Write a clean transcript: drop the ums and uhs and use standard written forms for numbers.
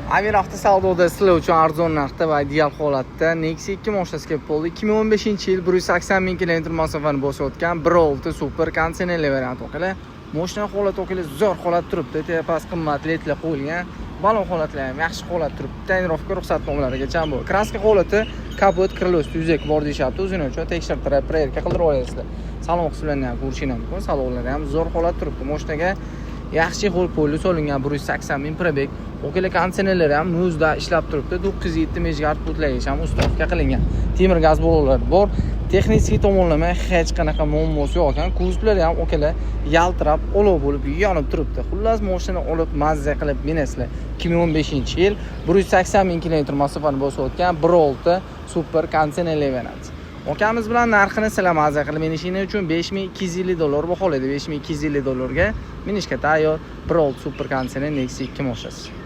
Amir Avto savdoda sizlar uchun arzon narxda va ideal holatda Nexia 2 mashinasi kelib qoldi. 2015-yil, 180 ming kilometr masofani bosib o'tgan 1.6 super konditsionerli variant, okalar. Mashina holati, okalar, zo'r holat turibdi. Tepas qimmat ledlar qo'yilgan. Balon holatlari ham yaxshi holat turibdi. Тонировка, ruxsatnomalarigacha bu. Краска holati, kapot, крыло si yuzaki bor deyishyapti. O'zini uchun tekshirtirib, проверка qildirib olasizlar. Salon qismlarini ham ko'rishingiz mumkin. Salonlari ham zo'r holat turibdi. Mashinaga yaxshi ho'l poli solingan, 180 ming пробег. Okalar, konditsionerlari ham muzda ishlab turibdi. 907 межгар путь largacha ham установка qilingan. Temir gaz ballonlari bor. Texnik tomonlama hech qanaqa muammosi yo'q ekan. Kuzovlari ham, okalar, yaltirab, olov bo'lib yonib turibdi. Xullas, mashina olib mazza qilib minasizlar. 2015-yil, 180 ming kilometr masofani bosib o'tgan 1.6 super konditsionerli variant. Akamiz bilan narxini sizlar mazza qilib minishinglar uchun 5250 dollar baholaydi. 5250 dollarga minishga tayyor 1.6 super konditsioner Nexia 2 mashinasi.